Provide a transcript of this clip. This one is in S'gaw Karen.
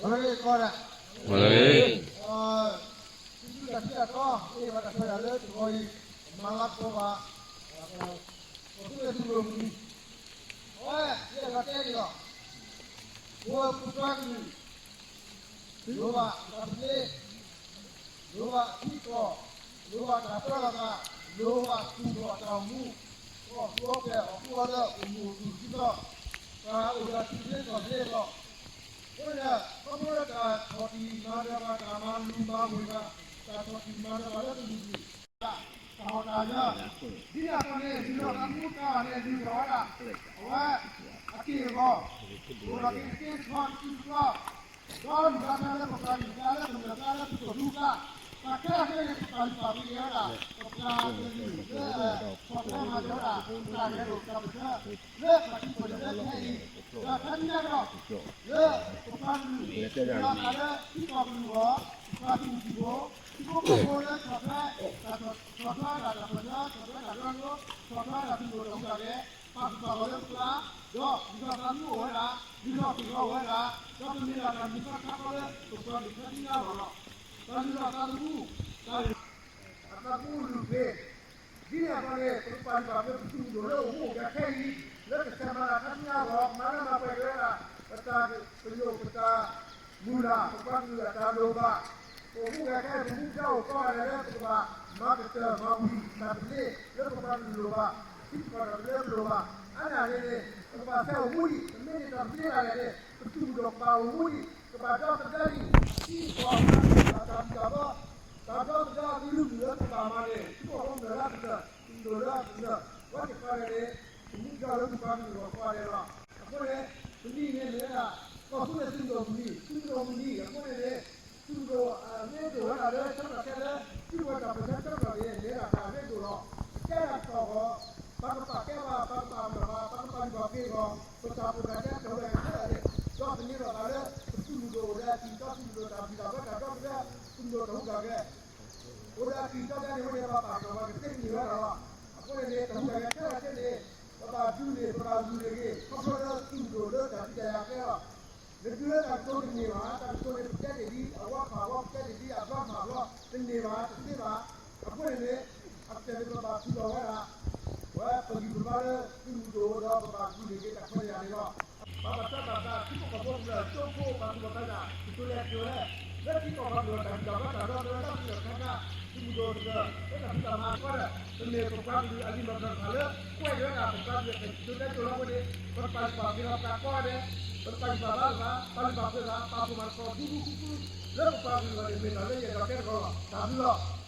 အဝဲကီးဒၣ်, အဝဲ, သုတၢ်ထံၣ်တၢ်တီ, မ့ၢ်ဘၣ်တၢ်ခွဲးတၢ်လၢတဂီၤအံၤ, မၤလၤကပီၤဘၣ်, ပှၤသူၣ်လၢသုလိၤမုၢ်နံၤ, အဝဲ, ယအဲၣ်ဒိးတဲန့ၣ်လီၤ, ပဝဲပပှၤကလုာ်, လိၣ်ဘၣ်တၢ်သဘျ့, လိၣ်ဘၣ်ထံကီၢ်, လိၣ်ဘၣ်တၢ်ပၢလီၤသး, လိၣ်ဘၣ်သူၣ်ထီၣ်အတၢ်အိၣ်မူ, အီၣ်ကူအီပှဲၤ အီၣ်ကူအီလၢအိၣ်မူအိၣ်သူၣ်တကံသီ, ပှၤအိၣ်ဒီးထံသဘျ့ကီၢ်သဘျ့အဂီၢ်, အဃိန့ၣ်ဒီး ခီဖျိလၢတၢ်ဆီၣ်တံၢ်မၤနၢၤဘၣ် တၢ်မၤလူၤမၤဝ့ၤဘၣ်, တၢ်ဆီၣ်တံၢ်မၤနၢၤဘၣ်လၢပမုၢ်နံၤ, တၢ်ဟီၣ်တၢ်ယၢၤ, ဒ်န့ၣ်အသိးန့ၣ် လုၢ်ထီၣ်သးသမူတၢ်န့ၣ် လုၢ်ထီၣ်ဝဲဒၣ်, အဝဲ, အက့ၢ်အဂီၤ, အိၣ်ဒီးက့ၤတက့ၢ်တခီတစုတခီ, ဒီးလုၢ်ထီၣ်သးလၢပပှၤကလုာ်ကျါ လၢပမဲာ်ကျါ လၢပကီၢ်သူကျါ, တၢ်ခဲလၢာ်ခဲဆ့န့ၣ် ပပာ်လုၢ်ပာ်ပှ့ၤက့ၤဝဲဒၣ် ပပှၤကလုာ်လၢ ဆီၣ်ထွဲမၤစၢၤဝဲဒၣ် တၢ်ဂဲၤလိာ်တၢ်ပၢၢ်ဆၢ လၢပှၤထံပှၤကီၢ်လၢခဲအံၤ, ဒီးခါဆူညါဒီး, လၢပပှၤကလုာ်, လၢအသးလၢထံကီၢ်ကလုာ်အဂီၢ်, ပပှၤသုးမုၢ်သံၣ်ဘိ, ထံဖိကီၢ်ဖိလၢဆီၣ်ထွဲ, ဆီၣ်ထွဲဒၣ်တၢ်ပၢၢ်ဆၢ, ဆီၣ်ထွဲတၢ်ကရၢကရိ, ဆီၣ်ထွဲဒၣ်သုးမုၢ်ဒိၣ်တၢ်ဟူးတၢ်ဂဲၤ, ပာ်သူၣ်ပာ်သးလၢပကျါ, ဒီးလုၢ်ထီၣ်သးသမူအိၣ်ဝဲဒၣ်, လုၢ်ထီၣ်က့ၤဂီၤအိၣ်ဝဲဒၣ်, ဒီးပမ့ၢ်ဒၣ်တၢ်မုၢ်ထီၣ်ခါခီလၢ ပပှၤကလုာ်ခဲဆူညါအဂီၢ်လီၤ. တၢ်လုၢ်ထီၣ်သးသမူ, တၢ် အသးသမူလုၢ်ပှ့ၤ, ဒ်န့ၣ်အသိးန့ၣ် ပကပာ်လုၢ်ပာ်ပှ့ၤပသုးမုၢ်ဒိၣ်လၢအိၣ်မူအိၣ်ဂဲၤခဲအံၤ, လၢကဆဲးမၤတၢ်ခါဆူညါအဂီၢ်, မၤလၢမၤပှဲၤက့ၤဝဲဒၣ် ပတၢ်ပညိၣ်ပတၢ် မုၢ်လၢ် ပပှၤကလုာ်အတၢ်လိၣ်ဘၣ်, ပအိၣ်မူအိၣ်ဂဲၤခဲအံၤ ပမူဒါအိၣ်ကိးဂၤဒဲးလၢပကဘၣ် မၤကတၢၢ်မၤဝံၤတၢ်သဘျ့လၢပပှၤကလုာ်လိၣ်ဘၣ်, ထံကီၢ်တၢ်သဘျ့လိၣ်ဘၣ်, အါန့ၢ်န့ၣ်န့ၣ် ပကဘၣ်ဆဲးအိၣ်မူဒံး, ပမ့ၢ်န့ၢ်တၢ်သဘျ့ဒၣ်လဲာ်န့ၣ် ပသုးမုၢ်ဒိၣ်ကဘၣ်အိၣ်မူဒံး, ကဘၣ်ဒီသဒၢဒံး, ထံကီၢ်အတၢ်ဘံၣ်တၢ်ဘၢ တၢ်ဒီသဒၢအကလုာ်ကလုာ်လၢပကဘၣ်မၤန့ၣ် ထံကီၢ်ဖိမုၢ်လၢ်လၢကတၢၢ် သုးမုၢ်ဒိၣ်လၢအကတၢၢ်, ဝဲသ့ၣ်တဖၣ်န့ၣ်န့ၣ် ပမူဒါလၢပပှၤကလုာ်အဂီၢ်ကိးဂၤဒဲးလီၤ. အဃိန့ၣ် တနံၤန့ၣ်မ့ၢ်ဝဲဒၣ် ကီၢ်သူလ့ၤသုးမုၢ်ဒိၣ်မုၢ်နံၤ, အဃိန့ၣ်န့ၣ် သုးမုၢ်ဒိၣ်အရ့ဒိၣ်ဝဲဒၣ်လၢဆၢကတီၢ်ခဲလၢ သုးကဝဲၤတၢ်ပၢၢ်ဆၢဆၢကတီၢ်န့ၣ် မ့ၢ်ဝဲဒၣ်တၢ်အရ့ဒိၣ်လီၤ. ကဲဒၣ်တကီၢ်ဂီၢ် ပကပာ်ကဲပှၤ ပကပာ်ပနီၣ်ပှၤ ပကပာ်လုၢ်ပာ်ပှ့ၤအဂီၢ် ပတၢ်ပၢၢ်တၢ်ဆၢကတီၢ်ဝဲခဲလၢာ်န့ၣ် ဒီးသန့ၤထီၣ်သးလၢ ပသုးမုၢ်ဒိၣ်အိၣ်ဒီးအကံၢ်အစီ သုးမုၢ်ဒိၣ်တၢ်ဘံၣ်တၢ်ဘၢ တၢ်ဒီသဒၢ သုးမုၢ်ဒိၣ်တၢ်ဟူးတၢ်ဂဲၤ အိၣ်ဒီးအကံၢ်အစီဒ်န့ၣ် အဃိန့ၣ် ပပာ်ပနီၣ်ပှၤကသ့တမံၤဝဲဒၣ်လီၤ. အဃိန့ၣ်န့ၣ် တၢ်ဟူးတၢ်ဂဲၤခဲလၢာ်ခဲဆ့န့ၣ် ပဘၣ်ဒုးန့ၢ် ပဘၣ်ဂုာ်န့ၢ်ဂ့ၤ ခီဖျိလၢသုးမုၢ်ဒိၣ်လၢတၢ်ဒုးတၢ်ယၤကျဲလီၤ. နဒုးလၢတၢ်ကတိၤတန့ၢ်ဘၣ်, တၢ်ကတိၤန့ၣ် ပတဲတ့ၢ်ဒ်အဝီဖးအဂီၢ် ပတဲတ့ၢ်ဒ်အဘျီဖးအဘျီ တန့ၢ်ဘၣ် တသ့ဘၣ်. အဃိန့ၣ်န့ၣ် အကတၢၢ်န့ၣ် ပဘၣ်ထူးထီၣ်ဝဲဒၣ် ပဂံၢ်ပဘါလၢသုးမုၢ်ဒိၣ်ဒီး ပဘၣ်ဂုာ်န့ၢ်က့ၤတၢ်ခွဲးတၢ်ယာ်န့ၣ်လီၤ. ဘၣ်ဆၢဘၣ်သး ထံဖိကီၢ်ဖိကမျၢၢ် ကၠိဖိပှၤသူၣ်ဘီၣ်သးစၢ် ကတိၤလဲၤကတိၤလဲၣ် လၢထံကီၢ်ပှၤကလုာ်တၢ်ဘံၣ်တၢ်ဘၢတၢ်ဒီသဒၢတၢ်ပညိၣ်ခါခါ သုးမုၢ်ဒိၣ်တဖၣ် လၢတၢ်ဖံးတၢ်မၤအဃိဒီး ပမ့ၢ်ပပှၤကလုာ်အလံာ်မဲာ်ဖျၢၣ်တဖၣ်လၢ ကွဲးက့ၤဝဲဒၣ်ပပှၤကလုာ်အတၢ်ကတိၤတဲကတိၤလီၤအဃိန့ၣ် ပကပာ်လုၢ်ပာ်ပှ့ၤလီၤပသးကိးဂၤဒဲး, ပကပာ်လုၢ်ပာ်ပှ့ၤလီၤ ပာ်လုၢ်ပာ်ပှ့ၤလီၤ ပာ်ဖှိၣ်မၤသကိး ဒူဒူဃူဃူ လၢပပှၤကလုာ်အဂီၢ်န့ၣ် မ့ၢ်တၢ်လၢယအဲၣ်ဒိးတဲသကိးလီၤ. တၢ်ဘျုးလီၤ.